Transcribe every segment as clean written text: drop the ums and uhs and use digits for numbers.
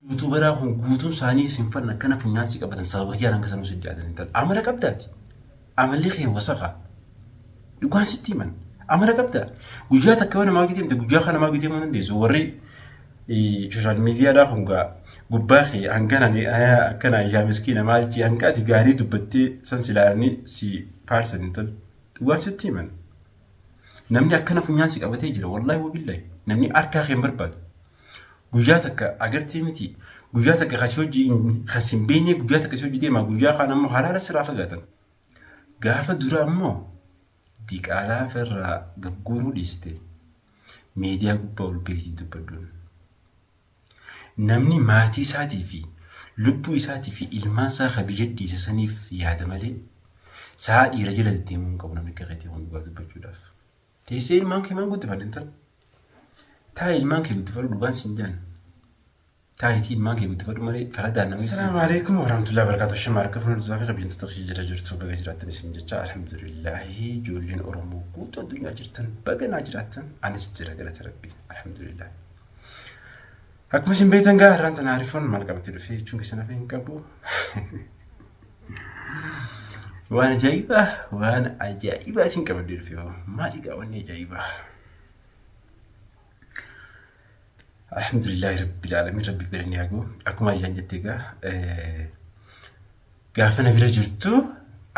Yuutuubaraa kun guutuun isaanii isin fanna akkana funyaan si qabatan sababa kiyyaan hanga sanuu si dhiyaatan hin taatu. Amala qabdaati. Amalli kee wasaqa. Dhugaan sitti himan. Amala qabda. Guyyaa takka yoo namaa hojii deemte guyyaa kana namaa hojii deemuu dandeessu. Warri sooshaal miidiyaadhaa kun gaa gubbaa kee hangana akkana yaa miskiina maal jee hanga ati gaarii dubbattee san silaalanii si faarsan hin talu. Dhugaan sitti himan. Namni akkana funyaan si qabatee jira. Wallaahi wabillahi. Namni harkaa kee hin barbaadu. Guyyaa takka agartee miti. Guyyaa takka kasi hojii kasi hin beekne guyyaa takka si hojii deema. Guyyaa kaan ammoo halaala sirraa fagaatan. Gaafa dura ammoo diqaalaa firraa gagguuruu dhiiste miidiyaa gubbaa ol bahiitii dubbadhuun. Namni maatii isaatii fi lubbuu isaatii fi ilmaan isaa ka biyya dhiise saniif yaada malee sa'a dhiira jala deddeemuu hin qabu namni akka keetii kun dhugaa dubbachuudhaaf. Teessee ilmaan kee maan guddifadhe intala. Taa'ii ilmaan kee guddifadhu dhugaan siin jaan. Taa'itii ilmaan kee guddifadhu malee faradaan namni. Salaamu alaikum warahmatullahi wabarakatuh. Shama harka fuula duraa fi kabajamtoota kiyya jira jirtu baga jiraattan isin jecha alhamdulillahi ijoolleen Oromoo guutuu addunyaa jirtan baga naa jiraattan anis jira galata rabbii alhamdulillahi. Akkuma isin beektan gaa har'aan tana Arifoon maal qabatee dhufee jechuun keessan hafee hin qabu. Waan ajaa'ibaa waan ajaa'ibaatiin qabadhee dhufe hoo maali gaa wanni ajaa'ibaa. Alhamdulillahi rabbil alamin rabbi galanni haa ga'u. Akkuma ayyaan jette egaa gaafa na bira jirtu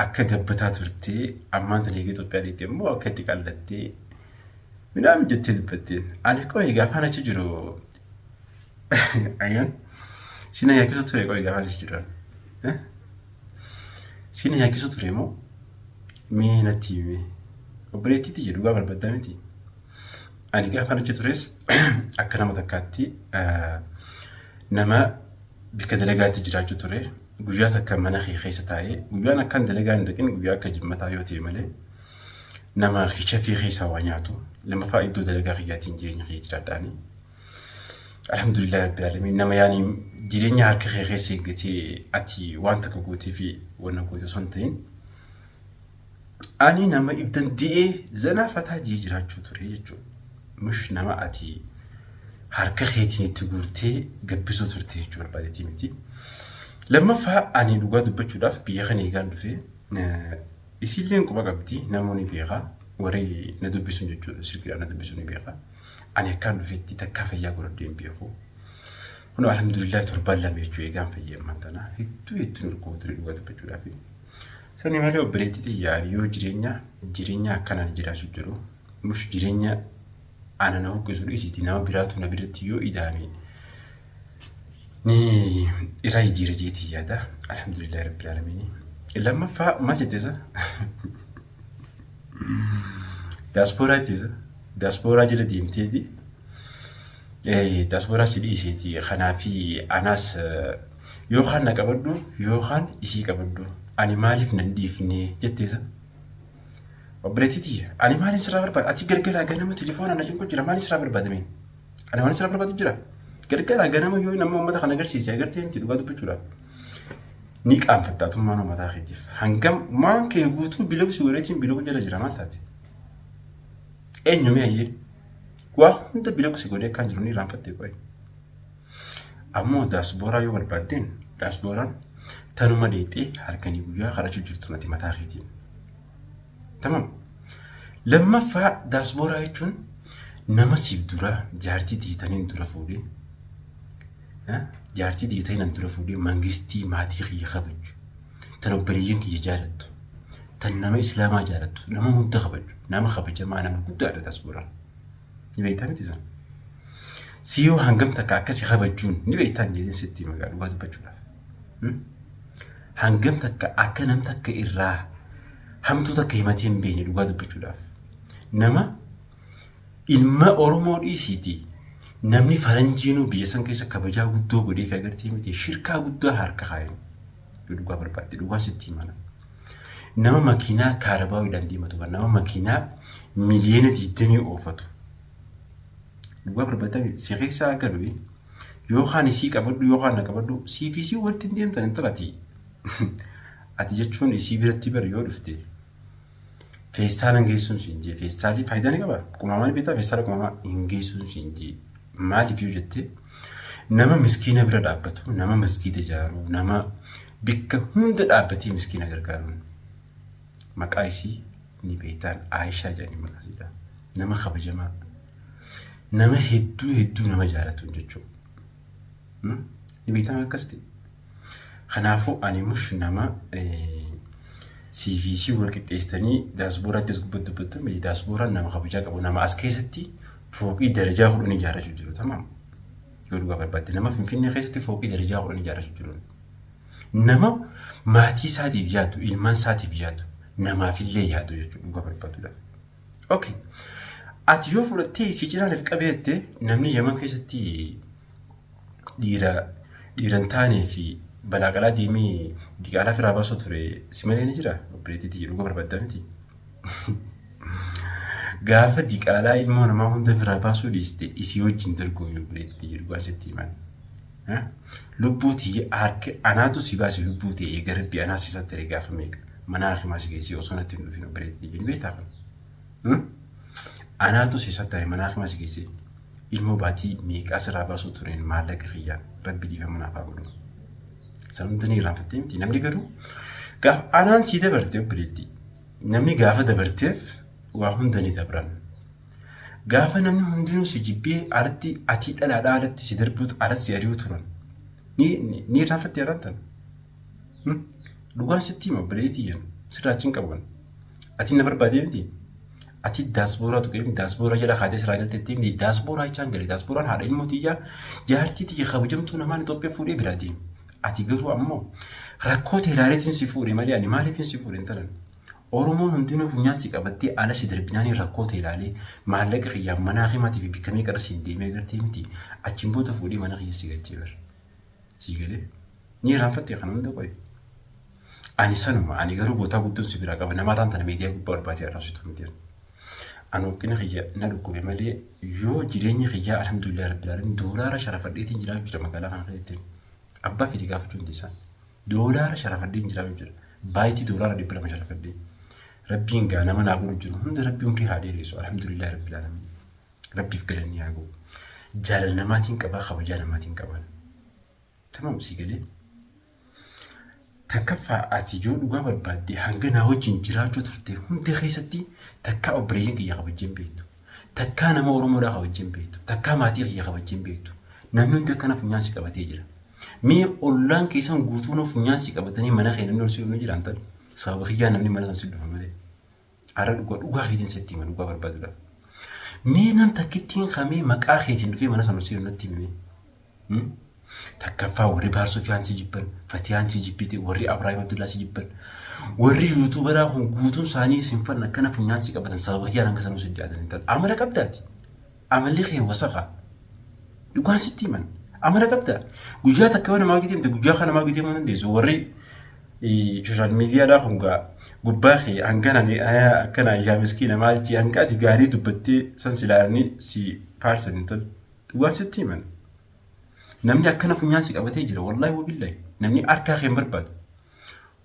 akka gabbataa turtee ammaan tana eegee Itoophiyaa deemte immoo akka itti qallattee midhaan jettee dubbatteen. Ani qoy gaafaan achi jiru ayyaan si na yaakkisu ture qoy gaafaan achi jiru. Si na yaakkisu ture moo mee natti himi. Obboleettiitti jedhu dhugaa barbaaddaa miti. Ani gaafaan achi tures akka nama takkaatti nama bikka dalagaatti jiraachuu ture. Guyyaa takka mana kee keessa taa'ee guyyaan akkaan dalagaa hin dhaqin guyyaa akka jimmataa yoo ta'e malee nama chafii keessaa waa nyaatu lammaffaa iddoo dalagaa kiyyaatiin jireenya kiyya jiraadhaani. Alhamdulillah rabbil alamin nama yaani jireenya harka kee keessa eeggatee ati waan takka gootee fi wanna goote osoo hin ta'in ani nama if danda'ee zanaa fataa jee jiraachuu ture jechuudha. Mush nama ati harka keetiin itti guurtee gabbisuu turte jechuu barbaadeetii miti. Lammaffaa ani dhugaa dubbachuudhaaf biyya kana eegaan dhufe isiilleen quba qabdi namoonni beeka warri na dubbisuun jechuudha silkiidhaan na dubbisuun ni beeka. Ani akkaan dhufetti takkaa fayyaa godhadhee hin beeku. Kun alhamdulillah torbaan lama jechuu eegaan fayyee ammaan tana hedduu hedduun dhukkuba ture dhugaa dubbachuudhaaf. Sani malee obboleettii tiyya ani yoo jireenya jireenya akkanaan jiraachuu jiru mush jireenya ana na huqqisu dhiisiiti nama biraatu na biratti yoo idaame ni irraa jijjiira jeetii yaada alhamdulillahi rabbil aalamiin. Lammaffaa maal jette isa? Daaspooraa jette isa? Daaspooraa jala deemteeti. Daaspooraa si dhiiseeti kanaafi anaas yookaan na qabadhu yookaan isii qabadhu ani maaliif nan dhiifne jette isa. Obboleettii tiyya ani maaliin sirraa barbaada ati galgalaa ganama telefoona na cinqu jira maaliin sirraa barbaada mee ani waan sirraa barbaadu jira galgalaa ganama yoo nama uummata kana agarsiise agartee miti dhugaa dubbachuudhaaf ni qaanfatta atummaan uummataa keetiif hangam maan kee guutuu biloog si godheetiin biloog jala jira maal taate eenyu mee ayyee waa hunda biloog si godhee akkaan jiru ni irraanfattee qo'ee. Ammoo daasbooraa yoo barbaaddeen daasbooraan tanuma dheexee halkanii guyyaa kadhachuu jirtu nati mataa keetiin. Tamam. Lammaffaa daasbooraa jechuun nama siif dura jaartii tiitaniin dura fuudhee jaartii tiitaniin dura fuudhee mangistii maatii kiyya kabaju tan obboleeyyan kiyya jaalattu tan nama islaamaa jaalattu nama hunda kabaju nama kabajamaa nama guddaadha daasbooraan. Ni beektaa miti isaan. Si yoo hangam takka akkasi kabajuun ni beektaa hin jedhin sitti magaa dhugaa dubbachuudhaaf. Hangam takka akka nam takka irraa hamtuu takka himatee hin beekne dhugaa dubbachuudhaaf. Nama ilma Oromoo dhiisiiti namni faranjiinuu biyya san keessa kabajaa guddoo godhee fi agartee miti shirkaa guddaa harka kaayan. Yoo dhugaa barbaadde dhugaa sitti himana. Nama makiinaa kaarabaawiidhaan deematu bara nama makiinaa miliyoona 20 oofatu. Dhugaa barbaadame si keessaa galu yookaan isii qabadhu yookaan na qabadhu sii fi isii walitti hin deemtan intala ati. Ati jechuun isii biratti bari yoo dhufte feestaala hin geessuun siin jee feestaalii faayidaa ni qaba. Qumaamaa ni beektaa feestaala qumaamaa hin geessuun siin jee maaliif yoo jette Nama miskiina bira dhaabbatu, nama masgiida ijaaru, nama bikka hunda dhaabbatee miskiina gargaaruun. Maqaa isii ni beektaan, Aayishaa jedhanii maqaa isiidha. Nama kabajamaa, nama hedduu hedduu nama jaalatuun jechuudha. Ni beektaan akkas ta'e. Kanaafuu ani mush nama CVC wal qixxeessitanii daasbooraatti as gubbatti dubbattu miti. Daasbooraan nama kabajaa qabu, nama as keessatti fooqii darajaa 10 ijaarrachuu jiru, tamaam. Yoo dhugaa barbaadde, nama Finfinnee keessatti fooqii darajaa 10 ijaarrachuu jiru. Nama maatii isaatiif yaadu, ilmaan isaatiif yaadu, namaafillee yaadu jechuudha dhugaa barbaaduudhaaf. Okay. Ati yoo fudhattee si cinaan if qabeette, namni Yaman keessatti dhiira dhiira hin taanee fi balaaqalaa deemee diqaalaa firaa baasuu ture si malee ni jira, obboleettii dhugaa barbaaddaa miti. Gaafa diqaalaa ilmoo namaa hunda firaa baasuu dhiiste isii wajjin dorgoomi, obboleettii dhugaa sitti himan. Lubbuu tiyya harka anaatu si baase, lubbuu ta'e eega rabbi anaa si sattare gaafa meeqa mana hakimaa si geessee osoo natti hin dhufin, obboleettii ni beektaa kun. Anaatu si sattare, mana hakimaa si geessee ilmoo baatii meeqaa sirraa baasuu tureen maallaqa kiyyaan, rabbi dhiifama naaf haa godhu. San hunda ni irraanfattee miti? Namni garuu gaafa anaan sii dabarte, obboleettii, namni gaafa dabarteef waa hunda ni dabran. Gaafa namni hundinuu si jibbee alatti atii dhalaadhaa alatti si darbuutu alatti si ari'uu turan. Ni irraanfattee har'aan tana? Dhugaan sitti hima, obboleettii jennu sirraa achi hin qabu. Ati na barbaadee miti. Ati daasbooraa tuqee daasbooraa jala kaatee sirraa galteetti miti. Daasbooraa jechaan gale, daasbooraan haadha ilmoo tiyyaa, jaartii tiyya kabajamtuu namaan Itoophiyaa fuudhee biraa deema. Ati garuu ammoo rakkoo teelaaleetiin si fuudhe malee ani maaliifin si fuudhe intalan? Oromoon hundinuu funyaan si qabattee ala si darbinaanii rakkoo teelaalee maallaqa kiyyaan manaa himaatii fi bikka meeqa irra siin deemee agartee miti? Achiin booda fuudhee mana kiyya si galchee bar. Si galee? Ni irraanfattee kana hunda qoye? Ani sanuma, ani garuu bootaa guddoon si biraa qaba, namarraan tana miidiyaa gubbaa ol baatee arrabsitu miti. Ani huqqina kiyya na dhukkube malee yoo jireenya kiyyaa alhamdulillah rabbil alamin doolaara sharafadheetiin jiraachuu jira magaalaa kana keessatti. Abbaa fiti gaafachuu hin isaan. Doolaara sharafadheen jiraachuu jira. Baayitii doolaara 200 sharafadhee. Rabbiin gaa nama naa godhu jiru hunda rabbi umrii haa dheeressu, alhamdulillah rabbil alamin. Rabbiif galanni haa ga'u. Jaalala namaatiin qabaa, kabajaa namaatiin qabaan. Tamam, si galee. Takkaffaa, ati yoo dhugaa barbaadde hanga naa wajjin jiraachuu turte hunda keessatti takkaa obboleeyyan kiyya kabajjeen beektu. Takkaa nama Oromoodhaa kabajjeen beektu. Takkaa maatii kiyya kabajjeen beektu. Namni hundi akkana funyaan si qabatee jira. Mee ollaan keessan guutuun funyaan si qabatanii mana kee namni ol si dhufnu jiraan ta'u. Sababa kiyyaa namni mana san si dhufa malee. Har'a dhugaa dhugaa keetiin sitti hima dhugaa barbaaduudhaaf. Mee nam takkittiin kamee maqaa keetiin dhufee mana sana ol seenu natti himi. Takkaffaa, warri Baar Sufiyaan si jibban, Fatiyaan si jibbite, warri Abrahaam Abdullaa si jibban. Warri yuutuubaraa kun guutuun isaanii sinfan akkana funyaan si qabatan, sababa kiyyaan hanga sanuu si dhiyaatan hin ta'an. Amala qabdaati. Amalli kee wasaqa. Dhugaan sitti himan. Amala qabda. Guyyaa takka yoo namaa hojii deemte, guyyaa kana namaa hojii deemuu dandeessu. Warri sooshaal miidiyaadhaa kun gaa gubbaa kee hangana akkana yaa miskiina maal jee hanga ati gaarii dubbattee san si ilaalanii si faarsan hin tolu. Dhugaan sitti himan. Namni akkana funyaan si qabatee jira. Wallaahi wabillahi. Namni harkaa kee hin barbaadu.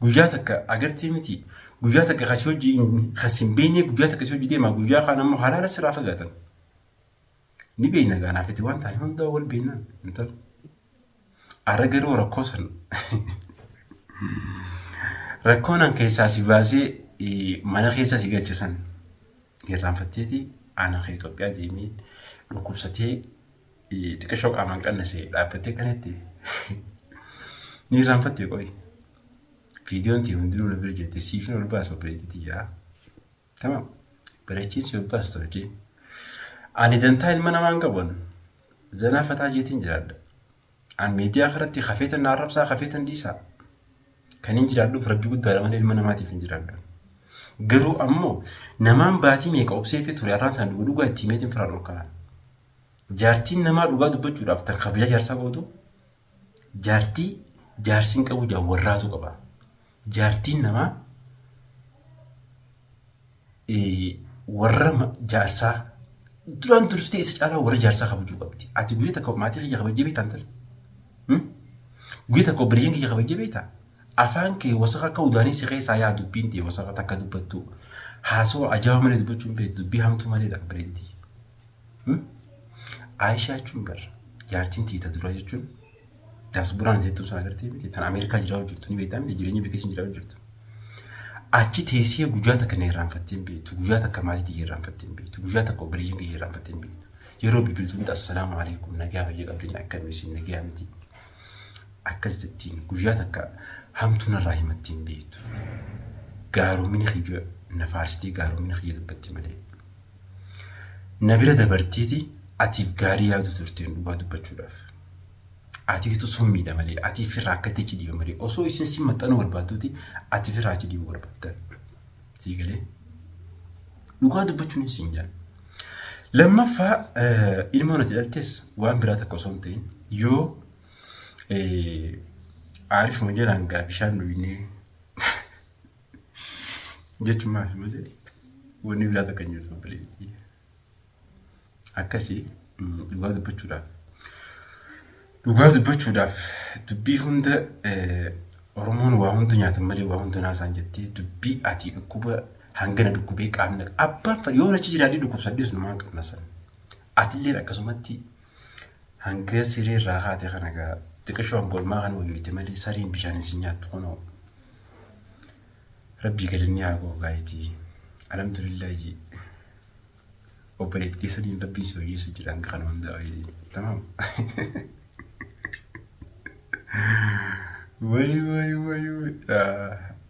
Guyyaa takka agartee miti. Guyyaa takka kasii hojii kas hin beekne guyyaa takka si hojii deema. Guyyaa kaan ammoo halaala sirraa fagaatan. Ni beekna gaanaaf itti waan taane hundaa wal beeknaan hin tolu. Arra garuu rakkoo san rakkoon an keessaa si baasee mana keessa si galche san irraanfatteeti ana kee Itoophiyaa deemee dhukkubsatee xiqqashoo qaamaan qannase dhaabbattee kanatti ni irraanfattee qoyi. Viidiyoon tee hundinuu na bira jirti, siifin ol baasa, obboleettii tiyyaa. Tamam. Bareechiin si ol baasu tolchee. Ani dantaa ilma namaa hin qabu. Zanaa fataa jeetiin jiraadha. An miidiyaa kanatti kafeetan na arrabsaa, kafeetan dhiisaa. Kan hin jiraadhuuf rabbi guddaadha malee ilma namaatiif hin jiraadhu. Garuu ammoo namaan baatii meeqa obsee fi ture har'aan kan dhugu dhugaa itti himeetiin firaa dhorkaa. Jaartiin namaa dhugaa dubbachuudhaaf tan kabajaa jaarsaa gootu jaartii jaarsiin qabu jaa warraatu qaba. Jaartiin namaa warra jaarsaa duraan dursitee isa caalaa warra jaarsaa kabajuu qabdi. Ati guyyaa takka maatii kiyya kabajjee beektaa intala? Guyyaa takka obboleeyyan kiyya kabajjee beektaa? Afaan kee wasaka akka udaanii si keessaa yaa dubbiin tee wasaka takka dubbattu. Haasawaa ajaa'ibaa malee dubbachuu hin beektu, dubbii hamtuu malee dha bareeddi. Aayishaa jechuun bar Jaartiin tiita duraa jechuun daasburaan jettuun sun agartee miti tan Ameerikaa jiraa jirtu ni beektaa miti jireenya biyya keessa jiraa jirtu. Achi teessee guyyaa takka na irraanfattee hin beektu, guyyaa takka maatii tiyya irraanfattee hin beektu, guyyaa takka obboleeyyan kiyya irraanfattee hin beektu. Yeroo bilbiltuun assalaamu alaikum nagaa fayyaa qabdanii akkam isin nagaa miti. Akkas jettiin guyyaa takka hamtuu narraa himattee hin beektu. Gaaromina kiyya na faarsitee gaaromina kiyya dubbatti malee. Na bira dabarteeti atiif gaarii yaadu turteen dhugaa dubbachuudhaaf. Atiitu summiidha malee ati firraa akkatti achi dhiiba malee osoo isin si maxxanuu barbaadduuti ati firraa achi dhiibuu barbaadda. Sii galee dhugaa dubbachuun siin jaan. Lammaffaa ilmoon ati dhaltes waan biraa takka osoo hin ta'in yoo aarifuma jalaan gaa bishaan dhugnee jechuun maaf malee wanni biraa takka hin jirtu obboleettii. Akkasii dhugaa dubbachuudhaaf. Dhugaa dubbachuudhaaf dubbii hunda Oromoon waa hunda nyaatan malee waa hunda naasaan jettee dubbii ati dhukkuba hangana dhukkubee qaamni abbaan fedhe yoo achi jiraadhee dhukkubsadhees numaan qabna san. Atillee akkasumatti hanga siree irraa kaate kana gaa xiqqishoo hangolmaa kana wayyoite malee sareen bishaan isin nyaattu kunoo. Rabbii galanni haa ga'u gaayitii. Alhamdulillaahi. Obboleettii saniin rabbiin si hojjeessu jira hanga kana hunda wayii. Tamaam. Wayi wayi wayi wayi.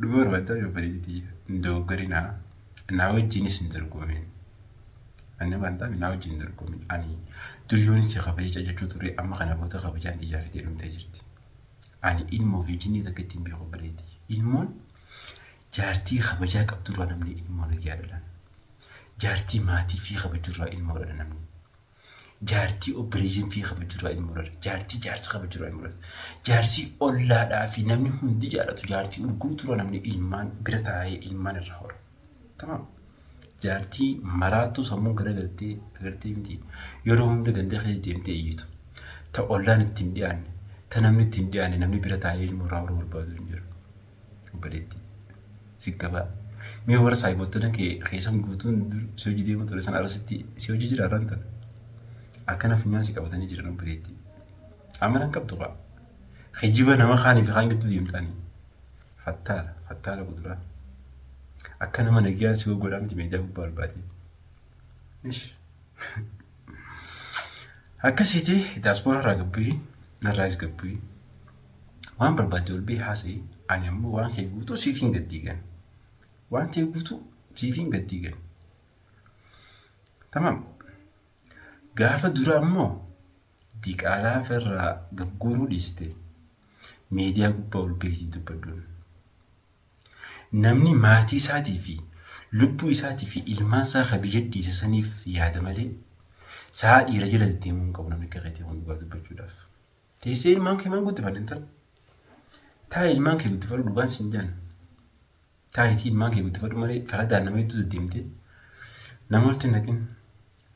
Dhuga barbaaddaa obboleettii hin dogoggorinaa. Naa wajjinis hin dorgomin. Ani waan ta'eef naa wajjin hin dorgomin. Ani duryoon si kabaja jechuu ture amma kana booda kabajaan xiyyaa fitee dhumtee jirti. Ani ilmoo fi jinnii takka ittiin beeku obboleettii. Ilmoon jaartii kabajaa qabdurraa namni ilmoo nagyaa dhalan. Jaartii maatii fi kabajurraa ilmoo dhala namni. Jaartii obboleeyyan fi kabajurraa ilmoo dhala. Jaartii jaarsa kabajurraa ilmoo dhala. Jaarsii ollaadhaa fi namni hundi jaalatu jaartii urguuturraa namni ilmaan bira taa'ee ilmaan irraa hora. Tamaam. Jaartii maraattuu sammuun garagaltee agartee miti yeroo hunda ganda keessa deemtee iyyitu. Ta ollaan ittiin dhiyaanne, ta namni ittiin dhiyaanne namni bira taa'ee ilmoo irraa horuu barbaadu hin jiru. Obboleettii. Si gabaa. Mee warra saayiboottan kee keessan guutuun dur si hojii deemu ture sana arasitti si hojii jira irraan tana. Akkana funyaan si qabatanii jiran obboleettii. Amanan qabdu kaa. Kijiba nama kaanii fi kaan gidduu deemtanii. Fattaala, fattaala kuduraa. Akka nama nagiyaa si godhaa miti meedaa gubbaa ol baatee. Ish. Akkasiiti daaspooraa irraa gabbu'ii narraas gabbu'ii. Waan barbaadde ol ba'ii haasa'i ani ammoo waan kee guutuu siif hin gaddiigan. Waan kee guutuu siif hin gaddiigan. Tamam. Gaafa dura ammoo diqaalaa irraa gagguuruu dhiiste miidiyaa gubbaa ol bahiitii dubbadhuun. Namni maatii isaatii fi lubbuu isaatii fi ilmaan isaa ka biyya dhiise saniif yaada malee sa'a dhiira jala deddeemuu hin qabu namni akka keetii kun dhugaa dubbachuudhaaf. Teessee ilmaan kee maan guddifadhu intala. Taa'e ilmaan kee guddifadhu dhugaan siin jaan. Taa'itii ilmaan kee guddifadhu malee faradaan nama hedduu deddeemtee nama walitti hin naqin.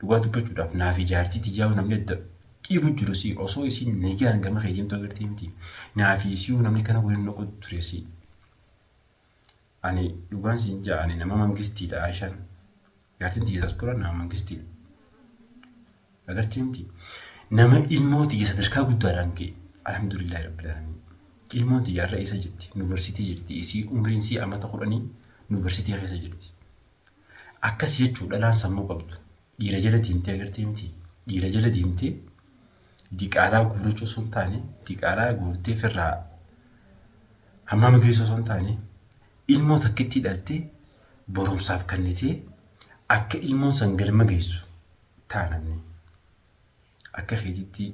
Dhugaa dubbachuudhaaf naa fi jaartii tiyyaa namni adda dhiibu jiru si osoo isiin nagaan gama kee deemtu agartee miti. Naa fi isiyuu namni kana waliin naqu ture si. Ani dhugaan siin jaa ani nama mangistiidha Aishaan. Jaartiin tiyya diaspora nama mangistiidha. Agartee miti. Nama ilmoo tiyya sadarkaa guddaadhaan ga'e. Alhamdulillahi rabbil alamin. Ilmoon tiyya har'a eessa jirti? Yuunivarsiitii jirti. Isii umriin isii amata 10 yuunivarsiitii keessa jirti. Akkas jechuu dhalaan sammuu qabdu. Dhiira jala deemtee agartee miti. Dhiira jala deemtee diqaalaa guurrachuu osoo hin taane diqaalaa guurtee firraa hammam geessu osoo hin taane ilmoo takkittii dhaltee barumsaaf kennitee akka ilmoon san galma geessu ta'a namni. Akka keetitti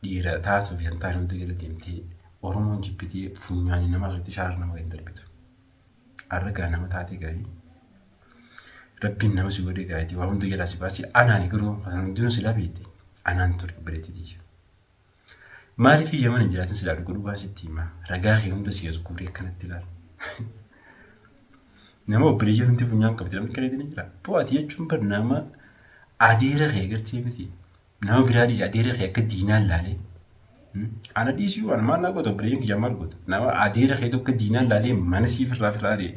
dhiira taatuu fi san taane hunda jala deemtee Oromoon jibbitee funyaanii nama irratti shaara nama gadi darbitu. Har'a gaa nama taatee gaarii. Rabbiin nama si godhe gaarii waa hunda jalaa si baasee anaani garuu kan hundinuu silaa beekte anaan ture obboleettii tiyya. Maaliif Yaman hin jiraatin silaa dhuga dhugaa sitti himaa ragaa kee hunda si as guuree akkanatti ilaala. Nama obboleeyyan hundi funyaan qabdi namni kana ni jira. Bo'aati jechuun bar nama adeera kee agartee miti. Nama biraa dhiisi adeera kee akka diinaan laalee. Ana dhiisuu ana maal naa goota obboleeyyan kiyyaa maal goota. Nama adeera kee tokko diinaan laalee mana siif irraa firraa ari'e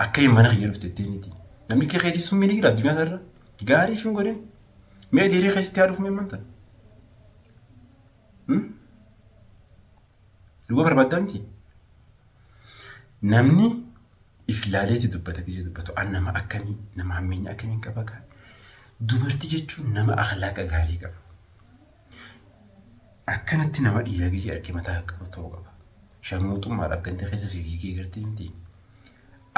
akka hin mana kiyya dhufte jettee miti. Namni kee keetii summii ni jira addunyaa irra. Gaarii fi hin godhin. Mee adeera keessatti haa dhufu mee manta. Dhugaa barbaaddaa miti? Namni if ilaaleeti dubbata gisee dubbatu an nama akkamii nama hammeenya akkamiin qaba gaa. Dubartii jechuun nama akhlaaqa gaarii qabu. Akkanatti nama dhiiraa gisee argee mataa qabu ta'uu qaba. Sharmuuxummaadhaaf ganda keessa fiigee gartee miti.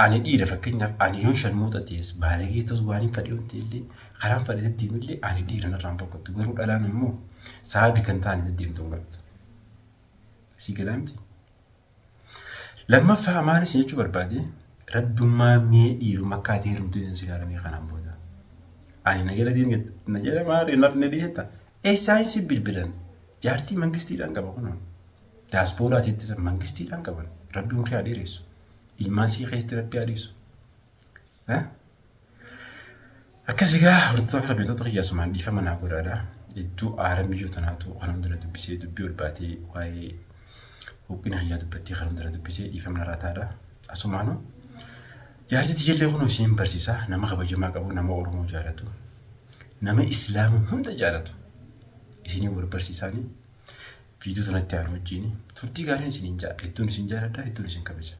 Ani dhiira fakkeenyaaf ani yoon sharmuuxa ta'es baalagee ta'us waan hin fedhe yoon ta'e illee karaan fedhe deddeemu illee ani dhiira narraan fokkattu garuu dhalaan immoo sababii kan ta'an deddeemtu hin qabdu. Sii galaa miti. Lammaffaa maal isin jechuu barbaade rabbummaa mee dhiiruma akka ati heerumtuu isin si gaaramee kanaan booda. Ani na jala deemi na jala maal na dhiisetta. Eessaa isin bilbilan jaartii mangistiidhaan qaba kunoo. Daaspooraati ittisa mangistiidhaan qaban rabbi umrii haa dheeressu. Ilmaan sii keessatti rabbi haa dhiisu. Akkas egaa hordoftoota kabajamtoota kiyya asumaan dhiifama naa godhaadha. Hedduu aara miyyoo tanaatu kan hunda na dubbisee dubbii ol baatee waa'ee huqqina kiyyaa dubbattee kan hunda na dubbisee dhiifama narraa taadha. Asumaanuu jaartii tiyyallee kunoo isiin barsiisa nama kabajamaa qabu nama Oromoo jaalatu nama Islaama hunda jaalatu isinii wal barsiisaanii viidiyoo sanatti aanu wajjin turtii gaariin isiniin jaa hedduun isin jaaladha hedduun isin kabaja.